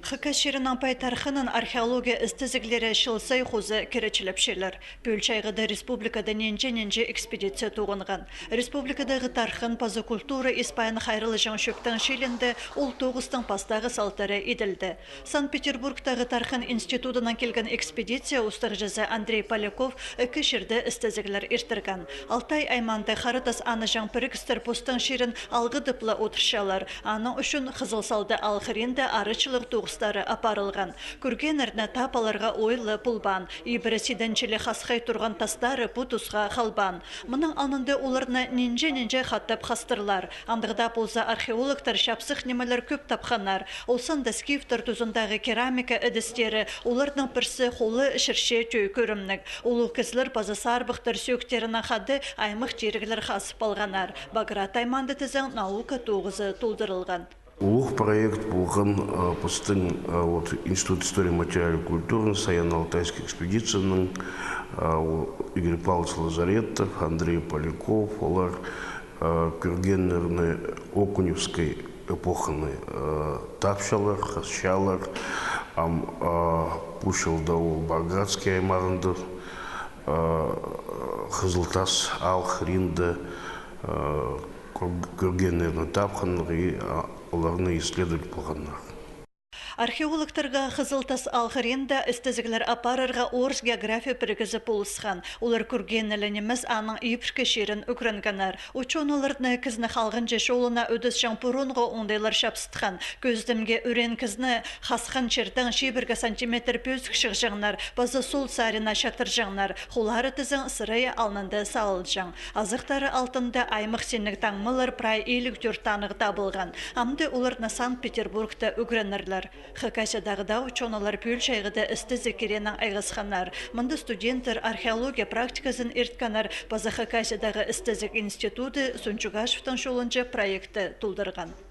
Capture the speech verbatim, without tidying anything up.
Хакас чирінің пай тархынын археология істезіглері чыл сай хоза киречілепчелер. Пӱӱл чайғыда республикада нинҷе-нинҷе экспедиция тоғынған. Республикадағы тархын паза культура испайын хайраллаҷаң чӧптің чилінде ол тоғыстың пастағы салтары иділді. Санкт-Петербургтағы тархын институдынаң килген экспедиция устағҷызы Андрей Поляков ікі чирде істезіглер иртірген. Алтай аймаанда Хара тас анаҷаң пірігістер постың чирін алғыдып ла одырчалар. Аның ӱчӱн Хызыл Салда Ал хыринда арачылығ тоғыстары апарылған. Кӧргеннерні таап аларға ойлы полбаан. Ибіре сиденҷіле хасхай турған тастары пу тусха халбаан. Мының алнында оларны нинҷе-нинҷе хатап хастырлар. Андағ даа полза, археологтар чапсых нимелер кӧп тапханнар. Ол санда скифтер тузындағы керамика ідістері, оларның пірсі холы чірче тӧӧй кӧрімніг. Улуғ кізілер паза сарбахтар сӧӧктерінең хада аймах тиріглер хазып алғаннар. Баграт аймаанда тізең наука тоғызы толдырылған. Улуғ проект полған, а, пістің, а, вот, Институт истории материальной культуры, Саяно-Алтайская экспедицияның, а, ол Игорь Павлович Лазаретов, Андрей Поляков, олар, а, кӧргеннерні Окуневскай эпоханы, а, тапчалар, хасчалар, ам, а, пу чылда ол Багратский аймағында, а, Хызыл тас Ал хыринда, а, кӧр-, кӧргеннерні тапханнар и, а, оларны исследовать полғаннар. Археологтарға Хызыл тас Ал хыринда істезіглер апарарға Орыс география пірігізі полысхан. Олар кӧргеннеле нимес, аның ибіркі чирін ӱгренгеннер. Учёныйларны кізіні халғанҷы чолына ӧдісчең пурунғы оңдайлар чапсытхан. Кӧзідімге, ӱреен кізіні хасхан чирдең чибіргі сантиметр пӧзік чыхчаңнар, паза сол сарина чатырҷаңнар. Холлары тізең сырайы алнында салылҷаң. Азахтары алтында аймах синніг таңмалар прай илиг тӧрт танығ табылған. Амды оларны Санкт-Петербургта ӱгренерлер. Хакасиядағы даа учёныйлар пӱӱл чайғыда істезіг киренең айғасханнар. Мында студенттер археология практиказын ирткеннер, паза Хакасиядағы істезіг институты Сунчугашевтің чолынҷа проектті толдырған.